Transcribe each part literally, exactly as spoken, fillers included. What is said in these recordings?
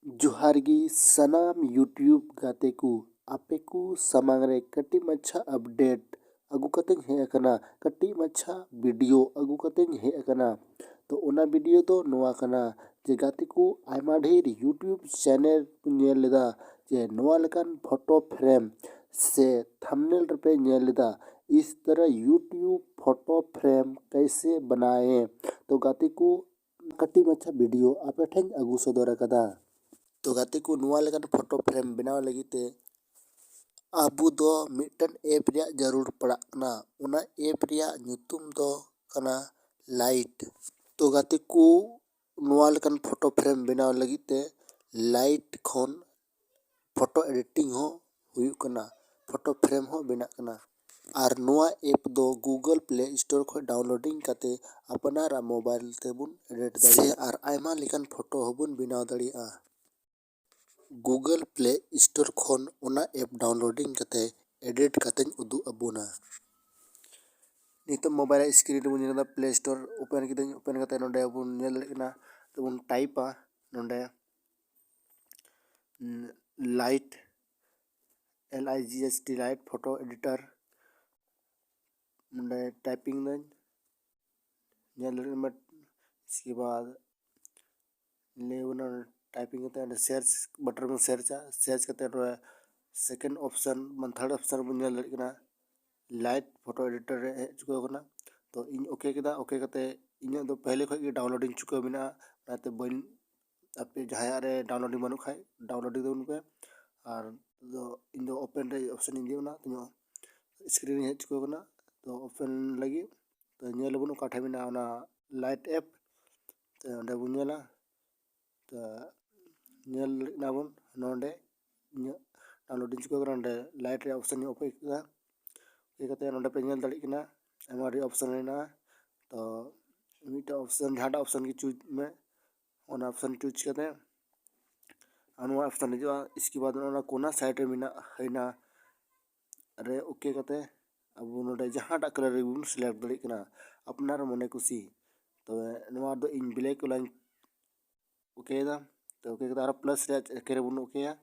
ᱡᱚᱦᱟᱨ ᱜᱮ ᱥᱟᱱᱟᱢ YouTube ᱜᱟᱛᱮ ᱠᱚ, ᱟᱯᱮ ᱠᱚ ᱥᱟᱢᱟᱝ ᱨᱮ ᱠᱟᱹᱴᱤᱡ ᱢᱟᱪᱷᱟ update ᱟᱹᱜᱩ ᱠᱟᱛᱮᱧ ᱦᱮᱡ ᱟᱠᱟᱱᱟ, ᱠᱟᱹᱴᱤᱡ ᱢᱟᱪᱷᱟ video ᱟᱹᱜᱩ ᱠᱟᱛᱮᱧ ᱦᱮᱡ ᱟᱠᱟᱱᱟ᱾ ᱛᱚ ᱚᱱᱟ video ᱫᱚ ᱱᱚᱣᱟ ᱠᱟᱱᱟ ᱡᱮ ᱜᱟᱛᱮ ᱠᱚ, ᱟᱭᱢᱟ ᱰᱷᱮᱨ YouTube channel ᱠᱚ ᱧᱮᱞ ᱞᱮᱫᱟ ᱡᱮ ᱱᱚᱣᱟ ᱞᱮᱠᱟᱱ photo frame ᱥᱮ thumbnail ᱨᱮᱯᱮ ᱧᱮᱞ ᱞᱮᱫᱟ, ᱤᱥ ᱛᱟᱨᱟ YouTube photo frame ᱠᱟᱭᱥᱮ ᱵᱟᱱᱟᱭᱮ᱾ ᱛᱚ ᱜᱟᱛᱮ ᱠᱚ, ᱠᱟᱹᱴᱤᱡ ᱢᱟᱪᱷᱟ video ᱟᱯᱮ ᱴᱷᱮᱱ ᱟᱹᱜᱩ ᱥᱚᱫᱚᱨ ᱟᱠᱟᱫᱟ᱾ ᱛᱚ ᱜᱟᱛᱮ ᱠᱚ, ᱱᱚᱣᱟ ᱞᱮᱠᱟᱱ photo frame ᱵᱮᱱᱟᱣ ᱞᱟᱹᱜᱤᱫ ᱛᱮ ᱟᱵᱚ ᱫᱚ ᱢᱤᱫᱴᱮᱱ app ᱨᱮᱭᱟᱜ ᱡᱟᱹᱨᱩᱲ ᱯᱟᱲᱟᱜ ᱠᱟᱱᱟ᱾ ᱚᱱᱟ app ᱨᱮᱭᱟᱜ ᱧᱩᱛᱩᱢ ᱫᱚ ᱠᱟᱱᱟ Light᱾ ᱛᱚ ᱜᱟᱛᱮ ᱠᱚ, ᱱᱚᱣᱟ ᱞᱮᱠᱟᱱ photo frame ᱵᱮᱱᱟᱣ ᱞᱟᱹᱜᱤᱫ ᱛᱮ Light ᱠᱷᱚᱱ photo editing ᱦᱚᱸ ᱦᱩᱭᱩᱜ ᱠᱟᱱᱟ, photo frame ᱦᱚᱸ ᱵᱮᱱᱟᱜ ᱠᱟᱱᱟ᱾ ᱟᱨ ᱱᱚᱣᱟ app ᱫᱚ Google Play Store ᱠᱷᱚᱱ downloading ᱠᱟᱛᱮ ᱟᱯᱱᱟᱨᱟᱜ mobile ᱛᱮᱵᱚᱱ edit ᱫᱟᱲᱮᱭᱟᱜᱼᱟ ᱟᱨ ᱟᱭᱢᱟ ᱞᱮᱠᱟᱱ photo ᱦᱚᱸᱵᱚᱱ ᱵᱮᱱᱟᱣ ᱫᱟᱲᱮᱭᱟᱜᱼᱟ᱾ Google Play Store ᱠᱷᱚᱱ ᱚᱱᱟ app downloading ᱠᱟᱛᱮ edit ᱠᱟᱛᱮᱧ ᱩᱫᱩᱜ ᱟᱵᱚᱱᱟ᱾ ᱱᱤᱛᱚᱜ mobile screen ᱨᱮᱵᱚᱱ ᱧᱮᱞ ᱮᱫᱟ, Play Store open ᱠᱤᱫᱟᱹᱧ᱾ Open ᱠᱟᱛᱮ ᱱᱚᱰᱮ ᱵᱚᱱ ᱧᱮᱞ ᱫᱟᱲᱮᱭᱟᱜ ᱠᱟᱱᱟ, ᱛᱮᱵᱚᱱ typeᱟ ᱱᱚᱰᱮ Light, L I G H T, Light photo editor᱾ ᱱᱚᱰᱮ typing ᱫᱟᱹᱧ, ᱧᱮᱞ ᱫᱟᱲᱮᱭᱟᱜ ᱢᱮ᱾ ᱤᱥᱠᱮ ᱵᱟᱫ ᱞᱟᱹᱭ ᱵᱚᱱᱟ typing ᱠᱟᱛᱮ ᱚᱸᱰᱮ search button ᱵᱚᱱ searchᱟ᱾ Search ᱠᱟᱛᱮ ᱱᱚᱰᱮ second option ᱵᱟᱝ third option ᱵᱚᱱ ᱧᱮᱞ ᱫᱟᱲᱮᱭᱟᱜ ᱠᱟᱱᱟ, Light photo editor ᱨᱮ ᱦᱮᱡ ᱪᱩᱠᱟᱹᱣ ᱠᱟᱱᱟ᱾ ᱛᱚ ᱤᱧ OK ᱠᱮᱫᱟ᱾ OK ᱠᱟᱛᱮ ᱤᱧᱟᱹᱜ ᱫᱚ ᱯᱮᱦᱞᱮ ᱠᱷᱚᱱ ᱜᱮ downloading ᱪᱩᱠᱟᱹᱣ ᱢᱮᱱᱟᱜᱼᱟ, ᱚᱱᱟᱛᱮ ᱵᱟᱹᱧ, ᱟᱯᱮ ᱡᱟᱦᱟᱸᱭᱟᱜ ᱨᱮ downloading ᱵᱟᱹᱱᱩᱜ ᱠᱷᱟᱡ downloading ᱛᱟᱵᱚᱱ ᱯᱮ᱾ ᱟᱨ ᱫᱚ ᱤᱧ ᱫᱚ open ᱨᱮ option ᱤᱧ ᱤᱫᱤ ᱚᱱᱟ ᱛᱚ ᱤᱧᱟᱹᱜ screen ᱨᱤᱧ ᱦᱮᱡ ᱪᱩᱠᱟᱹᱣ ᱠᱟᱱᱟ᱾ ᱛᱚ open ᱞᱟᱹᱜᱤᱫ ᱛᱚ ᱧᱮᱞ ᱟᱵᱚᱱ ᱚᱠᱟ ᱴᱷᱮᱱ ᱢᱮᱱᱟᱜᱼᱟ ᱚᱱᱟ Light app᱾ ᱛᱚ ᱚᱸᱰᱮ ᱵᱚᱱ ᱧᱮᱞᱟ᱾ ᱛᱚ ᱧᱮᱞ ᱮᱱᱟ ᱵᱚᱱ ᱱᱚᱰᱮ ᱤᱧᱟᱹᱜ downloading ᱪᱩᱠᱟᱹᱣ ᱠᱟᱱᱟ᱾ ᱱᱚᱰᱮ Light ᱨᱮᱭᱟᱜ option ᱤᱧ OK ᱠᱮᱫᱟ᱾ OK ᱠᱟᱛᱮ ᱱᱚᱰᱮ ᱯᱮ ᱧᱮᱞ ᱫᱟᱲᱮᱭᱟᱜ ᱠᱟᱱᱟ ᱟᱭᱢᱟ ᱰᱷᱮᱨ option ᱢᱮᱱᱟᱜᱼᱟ᱾ ᱛᱚ ᱢᱤᱫᱴᱟᱝ option, ᱡᱟᱦᱟᱸᱴᱟᱜ option ᱜᱮ choose ᱢᱮ, ᱚᱱᱟ option choose ᱠᱟᱛᱮ ᱟᱨ ᱱᱚᱣᱟ option ᱦᱤᱡᱩᱜᱼᱟ᱾ ᱤᱥᱠᱮ ᱵᱟᱫ ᱚᱱᱟ ᱠᱳᱱᱟ side ᱨᱮ ᱢᱮᱱᱟᱜ ᱦᱮᱱᱟ ᱨᱮ OK ᱠᱟᱛᱮ ᱟᱵᱚ ᱱᱚᱰᱮ ᱡᱟᱦᱟᱸᱴᱟᱜ colour ᱨᱮᱵᱚᱱ select ᱫᱟᱲᱮᱭᱟᱜ ᱠᱟᱱᱟ ᱟᱯᱱᱟᱨ ᱢᱚᱱᱮ ᱠᱩᱥᱤ᱾ ᱛᱚᱵᱮ ᱱᱚᱣᱟ ᱫᱚ ᱤᱧ black ᱠᱚᱞᱟᱧ OK ᱮᱫᱟ᱾ OK ᱠᱟᱛᱮ ᱟᱨᱚ plus ᱨᱮᱭᱟᱜ OK ᱨᱮᱵᱚᱱ OK ᱟ᱾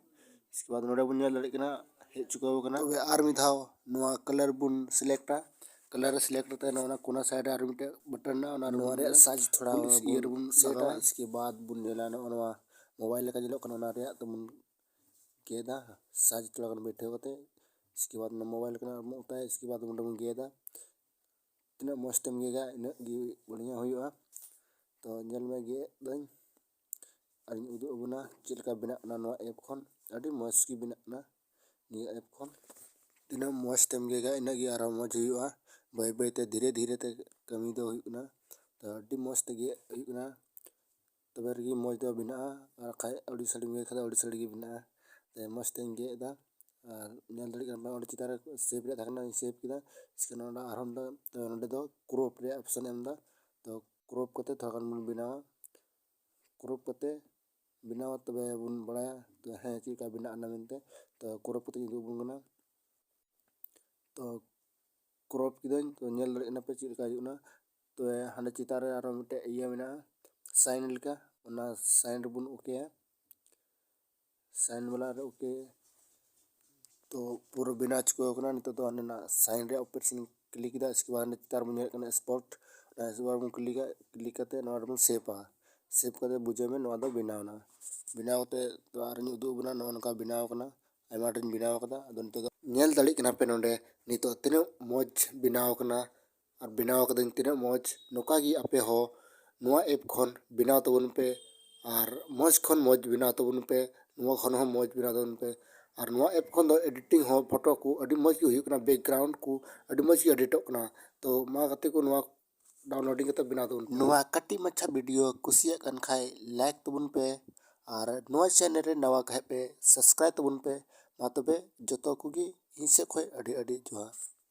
ᱤᱥᱠᱮ ᱵᱟᱫ ᱱᱚᱰᱮ ᱵᱚᱱ ᱧᱮᱞ ᱫᱟᱲᱮᱭᱟᱜ ᱠᱟᱱᱟ ᱦᱮᱡ ᱪᱩᱠᱟᱹᱣ ᱟᱠᱟᱱᱟ᱾ ᱛᱚᱵᱮ ᱟᱨ ᱢᱤᱫ ᱫᱷᱟᱣ ᱱᱚᱣᱟ color ᱵᱚᱱ select ᱟ᱾ Color ᱨᱮ select ᱠᱟᱛᱮ ᱱᱚᱜᱼᱚ ᱱᱟ ᱠᱚᱱᱟ side ᱨᱮ ᱟᱨ ᱢᱤᱫᱴᱮᱡ button ᱢᱮᱱᱟᱜᱼᱟ, ᱚᱱᱟ ᱨᱮᱵᱚᱱ ᱱᱚᱣᱟ ᱨᱮᱭᱟᱜ size ᱛᱷᱚᱲᱟ ᱵᱚᱱ ᱤᱭᱟᱹ ᱨᱮᱵᱚᱱ set ᱟ᱾ ᱤᱥᱠᱮ ᱵᱟᱫ ᱵᱚᱱ ᱧᱮᱞᱟ ᱱᱚᱜᱼᱚ ᱱᱚᱣᱟ mobile ᱞᱮᱠᱟ ᱧᱮᱞᱚᱜ ᱠᱟᱱᱟ, ᱚᱱᱟ ᱨᱮᱭᱟᱜ ᱛᱮᱵᱚᱱ ᱜᱮᱫᱟ size ᱛᱷᱚᱲᱟ ᱜᱟᱱ ᱵᱟᱹᱭᱴᱷᱟᱹᱣ ᱠᱟᱛᱮ᱾ ᱤᱥᱠᱮ ᱵᱟᱫ ᱚᱱᱟ mobile ᱞᱮᱠᱟᱱᱟᱜ ᱨᱮᱵᱚᱱ ᱚᱛᱟᱭᱟ, ᱤᱥᱠᱮ ᱵᱟᱫ ᱚᱸᱰᱮ ᱵᱚᱱ ᱜᱮᱫᱟ᱾ ᱛᱤᱱᱟᱹᱜ ᱢᱚᱡᱽ ᱛᱮᱢ ᱜᱮᱫᱟ ᱤᱱᱟᱹᱜ ᱜᱮ ᱵᱟᱹᱲᱤᱭᱟ ᱦᱩᱭᱩᱜᱼᱟ᱾ ᱛᱚ ᱧᱮᱞ ᱢᱮ ᱜᱮᱫ ᱫᱟᱹᱧ ᱟᱨᱤᱧ ᱩᱫᱩᱜ ᱟᱵᱚᱱᱟ ᱪᱮᱫ ᱞᱮᱠᱟ ᱵᱮᱱᱟᱜ ᱠᱟᱱᱟ ᱱᱚᱣᱟ app ᱠᱷᱚᱱ᱾ ᱟᱹᱰᱤ ᱢᱚᱡᱽ ᱜᱮ ᱵᱮᱱᱟᱜ ᱠᱟᱱᱟ ᱱᱤᱭᱟᱹ app ᱠᱷᱚᱱ᱾ ᱛᱤᱱᱟᱹᱜ ᱢᱚᱡᱽ ᱛᱮᱢ ᱜᱮᱫᱟ ᱤᱱᱟᱹᱜ ᱜᱮ ᱟᱨᱦᱚᱸ ᱢᱚᱡᱽ ᱦᱩᱭᱩᱜᱼᱟ᱾ ᱵᱟᱹᱭ ᱵᱟᱹᱭ ᱛᱮ ᱫᱷᱤᱨᱮ ᱫᱷᱤᱨᱮ ᱛᱮ ᱠᱟᱹᱢᱤ ᱫᱚ ᱦᱩᱭᱩᱜ ᱠᱟᱱᱟ᱾ ᱛᱚ ᱟᱹᱰᱤ ᱢᱚᱡᱽ ᱛᱮ ᱜᱮᱫ ᱦᱩᱭᱩᱜ ᱠᱟᱱᱟ, ᱛᱚᱵᱮ ᱨᱮᱜᱮ ᱢᱚᱡᱽ ᱫᱚ ᱵᱮᱱᱟᱜᱼᱟ᱾ ᱟᱨ ᱠᱷᱟᱡ ᱟᱹᱰᱤ ᱥᱟᱹᱲᱤᱢ ᱜᱮᱫ ᱠᱷᱟᱡ ᱫᱚ ᱟᱹᱰᱤ ᱥᱟᱹᱲᱤ ᱜᱮ ᱵᱮᱱᱟᱜᱼᱟ᱾ ᱛᱚ ᱢᱚᱡᱽ ᱛᱮᱧ ᱜᱮᱫ ᱮᱫᱟ᱾ ᱟᱨ ᱧᱮᱞ ᱫᱟᱲᱮᱭᱟᱜ ᱠᱟᱱᱟ ᱯᱮ ᱚᱸᱰᱮ ᱪᱮᱛᱟᱱ ᱨᱮ save ᱨᱮᱭᱟᱜ ᱛᱟᱦᱮᱸ ᱠᱟᱱᱟ, save ᱠᱮᱫᱟ᱾ ᱤᱥᱠᱮ ᱱᱚᱰᱮ ᱟᱨᱦᱚᱸ ᱱᱚᱰᱮ, ᱛᱚ ᱱᱚᱰᱮ ᱫᱚ crop ᱨᱮᱭᱟᱜ option ᱮᱢ ᱮᱫᱟ᱾ ᱛᱚ crop ᱠᱟᱛᱮ ᱛᱷᱚᱲᱟ ᱜᱟᱱ ᱵᱚᱱ ᱵᱮᱱᱟᱣᱟ᱾ Crop ᱠᱟᱛᱮ ᱵᱮᱱᱟᱣ ᱛᱚᱵᱮ ᱵᱚᱱ ᱵᱟᱲᱟᱭᱟ ᱛᱚ ᱦᱮᱸ ᱪᱮᱫ ᱞᱮᱠᱟ ᱵᱮᱱᱟᱜ ᱠᱟᱱᱟ ᱢᱮᱱᱛᱮ᱾ ᱛᱚ crop ᱠᱟᱛᱮ ᱤᱧ ᱩᱫᱩᱜ ᱟᱵᱚᱱ ᱠᱟᱱᱟ᱾ ᱛᱚ crop ᱠᱤᱫᱟᱹᱧ, ᱛᱚ ᱧᱮᱞ ᱫᱟᱲᱮᱭᱟᱜ ᱠᱟᱱᱟ ᱯᱮ ᱪᱮᱫ ᱞᱮᱠᱟ ᱦᱤᱡᱩᱜ ᱠᱟᱱᱟ᱾ ᱛᱚᱵᱮ ᱦᱟᱸᱰᱮ ᱪᱮᱛᱟᱱ ᱨᱮ ᱟᱨᱚ ᱢᱤᱫᱴᱮᱡ ᱤᱭᱟᱹ ᱢᱮᱱᱟᱜᱼᱟ sign ᱞᱮᱠᱟ, ᱚᱱᱟ sign ᱨᱮᱵᱚᱱ OK ᱟ᱾ Sign ᱵᱟᱞᱟ ᱨᱮ OK᱾ ᱛᱚ ᱯᱩᱨᱟᱹ ᱵᱮᱱᱟᱣ ᱪᱩᱠᱟᱹᱣ ᱠᱟᱱᱟ᱾ ᱱᱤᱛᱚᱜ ᱫᱚ ᱦᱟᱸᱰᱮ ᱱᱟᱜ sign ᱨᱮᱭᱟᱜ option ᱤᱧ click ᱮᱫᱟ᱾ ᱤᱥᱠᱮ ᱵᱟᱫ ᱦᱟᱸᱰᱮ ᱪᱮᱛᱟᱱ ᱨᱮᱵᱚᱱ ᱧᱮᱞᱮᱫ ᱠᱟᱱᱟ spot, ᱚᱱᱟ spot ᱵᱚᱱ click ᱟ᱾ Click ᱠᱟᱛᱮ ᱱᱚᱣᱟ ᱨᱮᱵᱚᱱ save ᱟ᱾ Save ᱠᱟᱛᱮ ᱵᱩᱡᱷᱟᱹᱣ ᱢᱮ ᱱᱚᱣᱟ ᱫᱚ ᱵᱮᱱᱟᱣ ᱮᱱᱟ᱾ ᱵᱮᱱᱟᱣ ᱠᱟᱛᱮ ᱛᱚ ᱟᱨᱤᱧ ᱩᱫᱩᱜ ᱟᱵᱚᱱᱟ ᱱᱚᱜᱼᱚ ᱱᱚᱝᱠᱟ ᱵᱮᱱᱟᱣ ᱠᱟᱱᱟ᱾ ᱟᱭᱢᱟ ᱰᱷᱮᱨ ᱤᱧ ᱵᱮᱱᱟᱣ ᱠᱟᱫᱟ᱾ ᱟᱫᱚ ᱱᱤᱛᱚᱜ ᱫᱚ ᱧᱮᱞ ᱫᱟᱲᱮᱭᱟᱜ ᱠᱟᱱᱟ ᱯᱮ ᱱᱚᱰᱮ ᱱᱤᱛᱚᱜ ᱛᱤᱱᱟᱹᱜ ᱢᱚᱡᱽ ᱵᱮᱱᱟᱣ ᱠᱟᱱᱟ᱾ ᱟᱨ ᱵᱮᱱᱟᱣ ᱠᱟᱹᱫᱟᱹᱧ ᱛᱤᱱᱟᱹᱜ ᱢᱚᱡᱽ᱾ ᱱᱚᱝᱠᱟ ᱜᱮ ᱟᱯᱮ ᱦᱚᱸ ᱱᱚᱣᱟ app ᱠᱷᱚᱱ ᱵᱮᱱᱟᱣ ᱛᱟᱵᱚᱱ ᱯᱮ ᱟᱨ ᱢᱚᱡᱽ ᱠᱷᱚᱱ ᱢᱚᱡᱽ ᱵᱮᱱᱟᱣ ᱛᱟᱵᱚᱱ ᱯᱮ, ᱱᱚᱣᱟ ᱠᱷᱚᱱ ᱦᱚᱸ ᱢᱚᱡᱽ ᱵᱮᱱᱟᱣ ᱛᱟᱵᱚᱱ ᱯᱮ᱾ ᱟᱨ ᱱᱚᱣᱟ app ᱠᱷᱚᱱ ᱫᱚ editing ᱦᱚᱸ photo ᱠᱚ ᱟᱹᱰᱤ ᱢᱚᱡᱽ ᱜᱮ ᱦᱩᱭᱩᱜ ᱠᱟᱱᱟ, background ᱠᱚ ᱟᱹᱰᱤ ᱢᱚᱡᱽ ᱜᱮ editᱚᱜ ᱠᱟᱱᱟ᱾ ᱛᱚ ᱢᱟ ᱜᱟᱛᱮ ᱠᱚ ᱱᱚᱣᱟ downloading ᱠᱟᱛᱮ ᱵᱮᱱᱟᱣ ᱛᱟᱵᱚᱱ ᱯᱮ᱾ ᱱᱚᱣᱟ ᱠᱟᱹᱴᱤᱡ ᱢᱟᱪᱷᱟ video ᱠᱩᱥᱤᱭᱟᱜ ᱠᱟᱱ ᱠᱷᱟᱡ like ᱛᱟᱵᱚᱱ ᱯᱮ ᱟᱨ ᱱᱚᱣᱟ channel ᱨᱮ ᱱᱟᱣᱟ ᱠᱷᱟᱡ ᱯᱮ subscribe ᱛᱟᱵᱚᱱ ᱯᱮ᱾ ᱢᱟ ᱛᱚᱵᱮ ᱡᱚᱛᱚ ᱠᱚᱜᱮ ᱤᱧ ᱥᱮᱫ ᱠᱷᱚᱡ ᱟᱹᱰᱤ ᱟᱹᱰᱤ ᱡᱚᱦᱟᱨ᱾